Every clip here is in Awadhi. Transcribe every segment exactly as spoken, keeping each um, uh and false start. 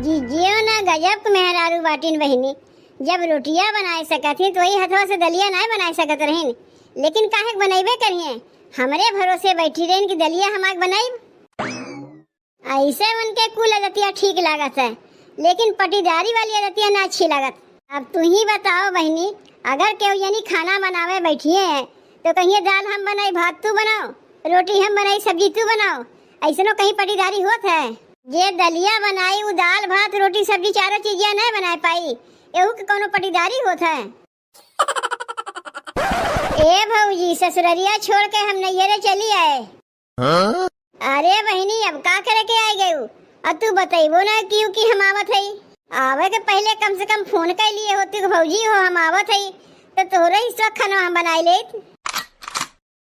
ई जियो ना गजब के मेहरारू बाटिन बहिनी, जब रोटिया बनाए सकत ही तो वही हथवा से दलिया नाय बनाए सकत रहिन, लेकिन काहे के बनैबे करिए, हमरे भरोसे बैठी रहिन कि दलिया हम आग बनाइब। ऐसे उनके कुल आदतिया ठीक लागत है, लेकिन पटीदारी वाली आदतिया ना अच्छी लागत। अब तू ही बताओ बहिनी, अगर केहू जनी खाना बनावे बैठिए हैं तो कहिए दाल हम बनाई भात तू बनाओ, रोटी हम बनाई सब्जी तू बनाओ, ऐसनो कहीं पटीदारी होत है? जे दलिया बनाई उ दाल भात रोटी सब्जी चारों चीजिया नहीं बनाए पाई, एहू के कोनो पटीदारी होत है? ए भौजी, ससुररिया छोड़ के हम नैहरे चली आए। हाँ? अरे बहिनी, अब का करे के आए गयू? अब तू बतैबो ना कियू कि हम आवत हई। आवे के पहले कम से कम फोन कर लिए होती कि भौजी हो हम आवत हई, तो तोहरे हिस्सा खाना हम बनाई लेत।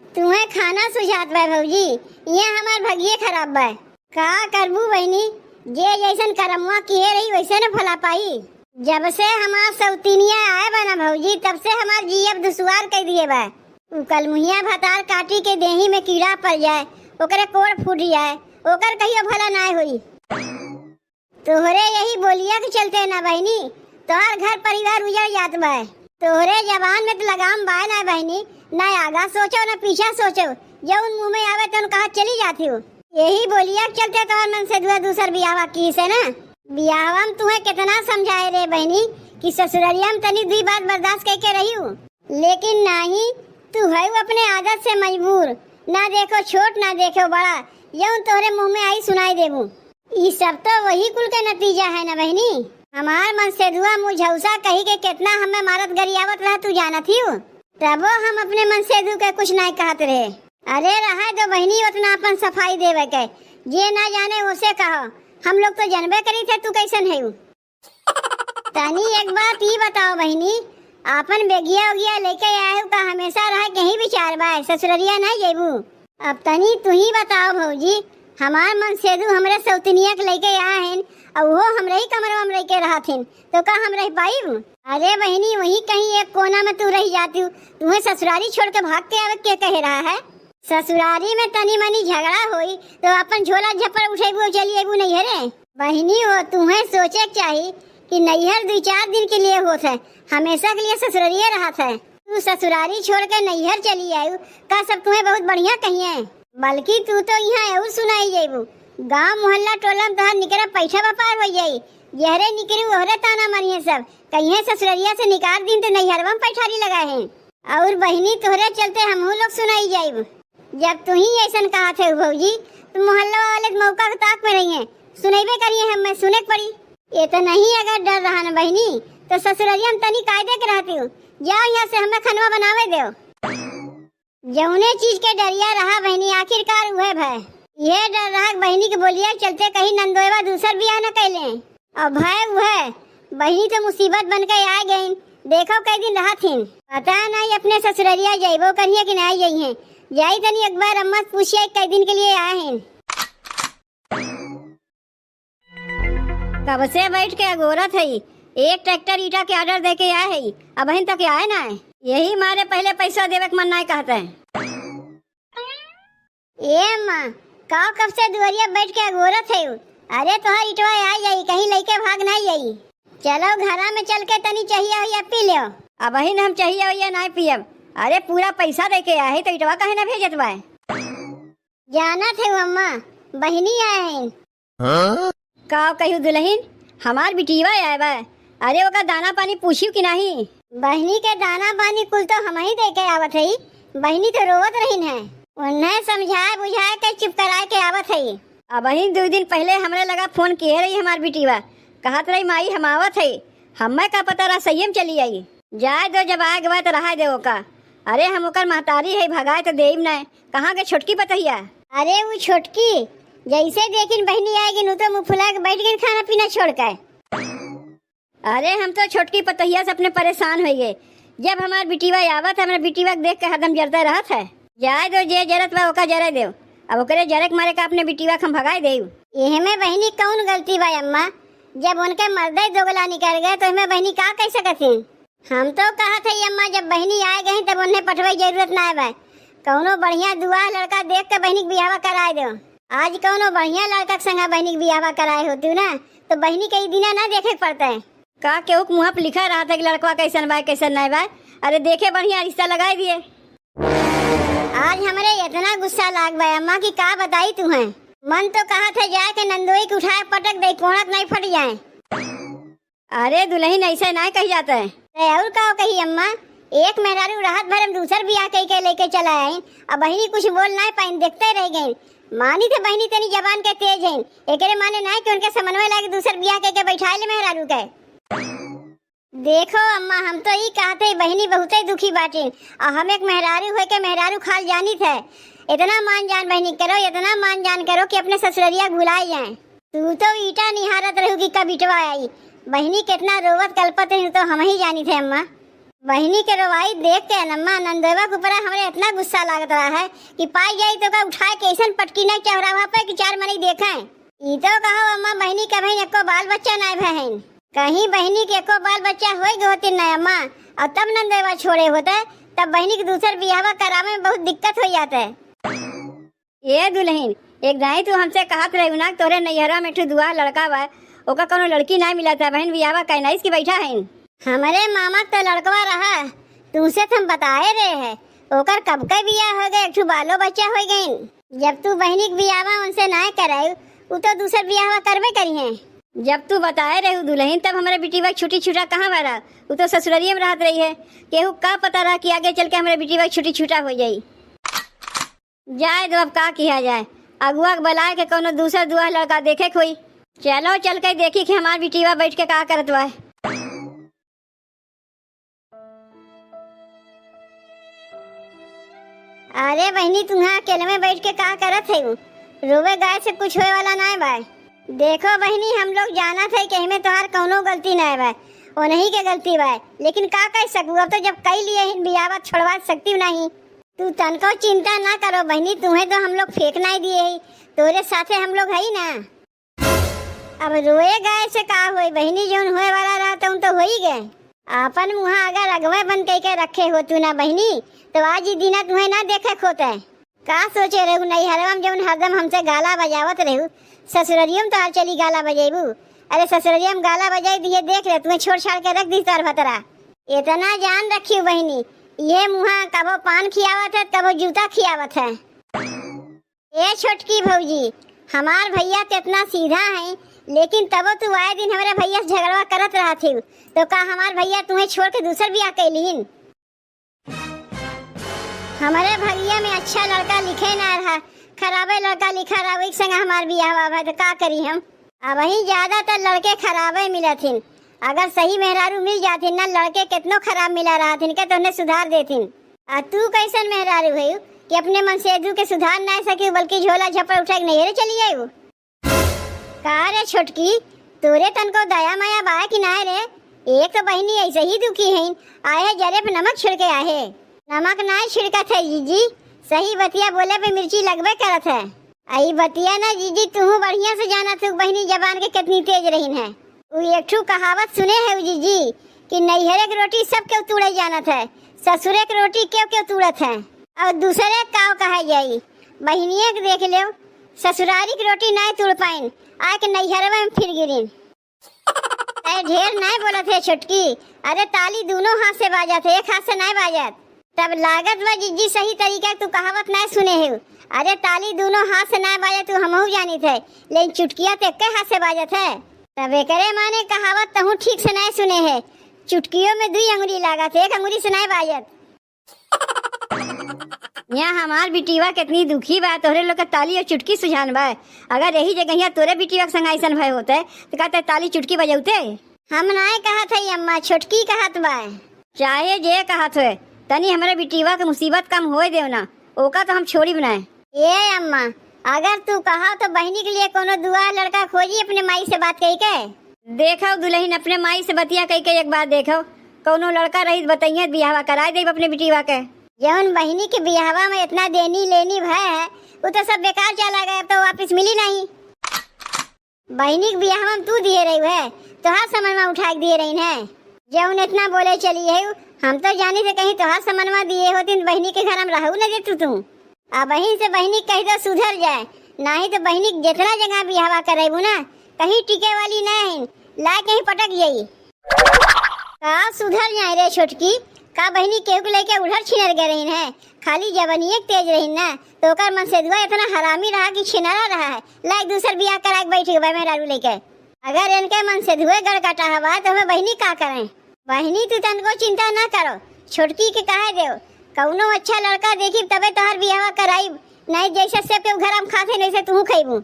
तुम्हें खाना सुझात बा भौजी, ये हमार भगिए खराब बा। का करबू बहिनी, जे जैसन करमुआ किए रही वैसे न फला पाई। जब से हमार सौतिनिया आए बा ना भौजी, तब से हमार जीयब दुश्वार कर दिए बा। उ कलमुहिया भतार काटी के देही में कीड़ा पड़ जाए, ओकरे कोड़ फूट जाए, ओकर कहियो भला नाय होई। तोहरे यही बोलिया के चलते ना बहिनी, तोहर घर परिवार उजड़ जात बा। तोहरे जबान में तो लगाम बाय ना बहिनी, ना आगा सोचो ना पीछा सोचो, जौन मुंह में आवे तौन कहा चली जाती हो। यही बोलिया के चलते तोहर मनसेधुआ दूसर बियाहवा की से ना। बियाहवा में तुम्हें कितना समझाए रे बहिनी कि ससुररिया में तनी दुई बात बर्दाश्त करके रही हूँ, लेकिन नाही, तू है अपने आदत से मजबूर। ना देखो छोट ना देखो बड़ा, यौन तोहरे मुंह में आई सुनाई देबू। ई सब तो वही कुल के नतीजा है ना बहिनी। हमार मनसेधुआ मुझौसा कही के कितना हमें मारत गरियावत रहा, तू जानत ही हो। तबो हम अपने मनसेधु के कुछ नहीं कहत रहे। अरे रहा दो बहिनी, उतना अपन सफाई देवे के, जे ना जाने उसे कहो। हम लोग तो जानबे करी थे तू कैसन है। तनी एक बात ई बताओ बहिनी, आपन बेगिया उगिया लेके आए हो का? हमेशा रहे के ही विचार बा, ससुररिया नहीं जेबू? अब तनी तू ही बताओ भौजी, हमार मनसेधु हमरे सौतनिया के लेके आए हैं, और वो हमरे ही कमरवा में रह के रहत हैं, तो का हम रह पाइब? अरे बहिनी, वही कहीं एक कोना में तू रह जाती हो, तुम्हें ससुरारी छोड़ के भाग के आवे के कहे रहा है? ससुरारी में तनी मनी झगड़ा होई तो अपन झोला झप्पड़ उठेबू और चली अबू नैहरे। बहिनी हो, तुम्हें सोचे के चाही कि नैहर दुई चार दिन के लिए होत है, हमेशा के लिए ससुररिये रहत है। तू ससुरारी छोड़ के नैहर चली आयु, का सब तुम्हें बहुत बढ़िया कहिए? बल्कि तू तो यहाँ और सुनाई जेबू। गांव मोहल्ला टोला में तोहर निकरा पैठा व्यापार हो जाई। जहरे निकरी ओहरे ताना मारिए सब, कहिए ससुररिया से निकाल दिन तो नैहरवा में पैठारी लगा है। और बहिनी, तोहरे चलते हमहू लोग सुनाई जाइब। जब तू ही ऐसन कहत है भौजी, तो मोहल्ला वाले के मौका के ताक में रहिए, सुनैबे करिए, हमें सुने के पड़ी। ये तो नहीं, अगर डर रहा न बहिनी, तो ससुररिया में तनी कायदे के रहती हूँ। जाओ यहाँ से, हमें खनवा बनावे दो। जौने चीज के डरिया रहा बहिनी, आखिरकार उहे भय। ये डर रहा कि बहिनी के बोलिया के चलते कहीं नंदोएवा दूसर बियाह न कैले। अब भय उहे, बहिनी तो मुसीबत बन के आ गईन। देखो कई दिन रहत हिन। पता नहीं अपने ससुररिया जइबो करिए कि नहीं जइहें। जाई तनी एक बार अम्मा से पूछिए कई दिन के लिए आए हैं। कब से बैठ के अगोरत हई, एक ट्रैक्टर ईटा के ऑर्डर दे के आए हई, अबहिन तक आए ना है। यही मारे पहले पैसा देवे के मन नाय कहत है। ए माँ, का कब से दुआरिया बैठ के अगोरत है? अरे तोहार ईटवा आ जाई, कहीं लइके भाग ना जाई। चलो घरा में चल के तनी चाहिया होइया पी लो। अबहिन हम चाहिया होइया ना पियब। अरे पूरा पैसा दे के आए है तो ईटवा काहे ना भेजत बा? जानत है अम्मा, बहिनी आए हैं। हाँ? का कहियो दुलहिन, हमार बिटिया आए बा। अरे ओकर दाना पानी पूछियो कि नाही? बहिनी के दाना पानी कुल तो हम ही दे के आवत हई। बहिनी तो रोवत रहिन है। उन्हें समझाए बुझाए के चुप कराए के आवत हई। अबहिन दो दिन पहले हमरे लगा फोन किए रही हमार बिटिया, कहत रही माई हम आवत हई। हमें का पता रहा सही में चली आई। जाए दो, जब आए गवा तो रहा दे ओका। अरे हम ओकर महतारी है, भगाए तो देब ना। कहाँ के छोटकी पतहिया? अरे उ छोटकी, जैसे देखिन बहिनी आए गिन, उ तो मुँह फुला के बैठ गई खाना पीना छोड़ के। अरे हम तो छोटकी पतहिया से अपने परेशान हो गए। जब हमार बिटिया आवत है, हमरा बिटिया के देख के हरदम जरते रहत है। जाए दो, जे जरत बा ओका जरे दो। अब ओकरे जरे के मारे का अपने बिटिया के हम भगाए देब? एहमे बहिनी कौन गलती बा अम्मा? जब उनके मर्दे दोगला निकल गए तो एहमे बहिनी का कह सकत हैं? हम तो कहत हई अम्मा, जब बहिनी आए गई तब उन्हें पठवे के जरूरत ना बा। कौनो बढ़िया दुआ लड़का देख के बहिनी के बियाहवा कराए दो। आज कौनो बढ़िया लड़का के संगे बहिनी के बियाहवा कराए होतू ना, तो बहिनी के ई दिना ना देखे के पड़ते। का केहू के मुँह पे लिखा रहत है कि लड़कवा कैसन बा, कैसन नाय बा? अरे देखे बढ़िया रिश्ता लगाए दिए। आज हमरे इतना गुस्सा लाग बा अम्मा कि का बताई तुहें। मन तो कहत है जाए के नंदोई के उठाए पटक दे, कोणत नहीं फट जाए। अरे दुलहिन, ऐसे नाय कही जात है। ते और का कही अम्मा, एक मेहरारू रात भर हम दूसर बियाह कई के लेके चला आइन, अब बहिनी कुछ बोल नाय पाइन, देखते रह गइन। मानी थे बहिनी तनी जबान के तेज हैं, एकरे माने नाय कि उनके समन्वय लागे दूसर बियाह कई के बैठाए ले मेहरारू के। देखो अम्मा, हम तो ई कहत है बहिनी बहुते दुखी बाटिन, और हम एक मेहरारू होए के मेहरारू खाल जानी थे। इतना मान जान बहिनी करो, इतना मान जान करो कि अपने ससुररिया के भुलाए जाए। तू तो ईटा निहारत रहू कि कब ईटवा आई। बहिनी कितना रोवत कलपत रही तो हम ही जानी थे अम्मा। बहिनी के रोवाई देख के अम्मा नंदोइवा के ऊपर हमरे इतना गुस्सा लागत रहा है कि पाई जाई तो का उठाए के ऐसन पटकी नहीं चौराहा पे कि चार मनई देखें। ई तो कहो अम्मा बहिनी के भाई एको बाल बच्चा नाय भय हैं। कहीं बहिनी के एको बाल बच्चा होई गए होती ना अम्मा, और तब नंदोइवा छोड़े होते, तब बहिनी के दूसर बियाहवा करावे में बहुत दिक्कत हो जाते। ए दुलहिन, एक दाई तू हमसे कहत रही ना, तोरे नैहरा में एक ठो दुआ लड़का बा, ओका कौनो लड़की ना मिला था, बहन बियाहवा कहना इसकी बैठा है। हमरे मामा के तो लड़कवा रहा, तुमसे तो हम बताए रहे हैं, ओकर कब के बियाह हो गए, एक ठो बालो बच्चा हो गइन। जब तू बहिनी के बियाहवा उनसे ना करायु, उ तो दूसर बियाहवा करबे करी हैं। जब तू बताए रहू दुलहिन, तब हमरे बिटिया के छुट्टी छुटा कहाँ भरा, उ तो ससुररिये में रहत रही है। केहू का पता रहा कि आगे चल के हमरे बिटिया के छुट्टी छुटा हो जाई। जाए दो, अब का किया जाए, अगुआ के बुलाए के कौनो दूसर दुआ लड़का देखे के होई। चलो चल के देखी कि हमार बिटिया बैठ के का करत बा। अरे बहिनी, तुहाँ अकेले में बैठ के का करत है? रोवे गाय से कुछ होए वाला नाय बा। देखो बहिनी, हम लोग जानत है कि एहमे तोहार कौनो गलती नाय बा, ओनही के गलती बा, लेकिन का कह सकू, अब तो जब कई लिए हिन बियाहवा, छोड़वा सकती नहीं। तू तनको चिंता ना करो बहिनी, तुहें तो हम लोग फेंक नाय दिए ही, तोरे साथे हम लोग हई ना। अब रोए गाए से का होई बहिनी, जौन होए वाला रहा तौन तो होई गए। आपन मुहा अगर अगवे बन कई के रखे हो तू ना बहिनी, तो आज ई दिना तुहें ना देखे खोते। का सोचे रहू नैहरवा में जौन हरदम हमसे गाला बजावत रहू, ससुररियो में तोहार चली गाला बजेबू? अरे ससुररिया में गाला बजाई दिए, देख ले तुहें छोड़ छाड़ के रख दी तोहार भतरा। इतना जान रखियो बहिनी, ये मुहा कबो पान खियावत है, कबो जूता खियावत है। ए छोटकी भौजी, हमार भैया कितना सीधा है, लेकिन तबो तू आए दिन हमरे भैया से झगड़वा करत रहत हिउ, तो का हमार भैया तुहें छोड़ के दूसर बियाह कैलिन? हमरे भगिया में अच्छा लड़का लिखे ना रहा, खराबे लड़का लिखा रहा, वही संग हमार बियाह हुआ भाई, तो का करी हम? अबहीं ज्यादातर लड़के खराबे मिलत हिन। अगर सही मेहरारू मिल जात हिन ना, लड़के केतनो खराब मिला रहत हिन के, तो उन्हें सुधार देत हिन। आ तू कैसन मेहरारू हयू कि अपने मनसेधू के सुधार ना सकी, बल्कि झोला झपड़ उठा के नैहरे चली आयू? का रे छोटकी, तोरे तनको दया माया बा कि नाय रे? एक तो बहिनी ऐसे ही दुखी हैं, आहे जरे पे नमक छिड़के आहे। नमक नाय छिड़कत है जीजी, सही बतिया बोले पे मिर्ची लगबे करत है। आ ई बतिया ना जीजी, तूहू बढ़िया से जानत हो बहिनी जबान के कितनी तेज रहीन है। उ एक ठू कहावत सुने है जीजी कि नैहरे के रोटी सब केहू तूड़े जानत है, ससुरे के रोटी केहू केहू तूड़त है। और दूसरे काव कहा जाई, बहिनिया के देख लेव, ससुरारी के रोटी नाय तूड़ पाइन, आके नैहरवा में फिर गिरिन। अरे ढेर नाय बोलत है छोटकी, अरे ताली दोनों हाथ से बाजत है, एक हाथ से नाय बाजत। तब लागत बा जीजी सही तरीका के तू कहावत नाय सुने है। अरे ताली दोनों हाथ से नाय बाजत तू हमहू जानित है, लेकिन चुटकिया तो एक हाथ से बाजत है। तब एकरे माने कहावत तहू ठीक से नाय सुने है, चुटकियों में दुई अंगुरी लागत है, एक अंगुरी से नाय बाजत। यहाँ हमार बिटिवा कितनी दुखी बा, तोहरे लोग के ताली और चुटकी सुझान बा। अगर यही जगह यहाँ तोरे बिटिवा के संग ऐसन भय होते, तो कहते ताली चुटकी बजौते। हम नाय कहत हई अम्मा, छोटकी कहत बा। चाहे जे कहत होए, तनी हमरे बिटिवा के मुसीबत कम होए देव ना, ओका तो हम छोड़िब ना। ए अम्मा, अगर तू कहो तो बहिनी के लिए कोनो दुआ लड़का खोजी अपने माई से बात कही के। देखो दुलहिन, अपने माई से बतिया कई के एक बार देखो, कौनो लड़का रही तो बतइहे, बियाहवा कराए देब अपने बिटिवा के। जौन बहिनी के बियाहवा में इतना देनी लेनी भय है, उ तो सब बेकार चला गया, अब तो वापिस मिली नहीं। बहिनी के बियाहवा में तू दिए रही है, तोहार समनवा उठा के दिए रही है। जौन इतना बोले चली है, हम तो जानी से कहीं तोहार समनवा दिए होती तो बहिनी के घर में रहू न देतू तू। आ बहिन से बहिनी कह दो सुधर जाए, नाही तो बहिनी के जितना जगह बियाहवा करैबू ना, कहीं टिके वाली ना है, लाए कहीं पटक जाई। का सुधर जाए रे छोटकी, का बहिनी केहू के लेके उलहर छिनर गए रहीन है? खाली जवनिये के तेज रहीन ना, तो ओकर मनसेधुआ इतना हरामी रहा कि छिनरा रहा है, लाए दूसर बियाह करा के बैठ गए मेहरारू लेके। अगर इनके मनसेधुए गड़कटा हवा तो हमें बहिनी का करें? बहिनी तू तनको चिंता ना करो, छोटकी के कहे देव, कौनो अच्छा लड़का देखी तबे तोहर बियाहवा कराई, नहीं जैसे सेब के घर हम खाते नहीं से तू खैबू।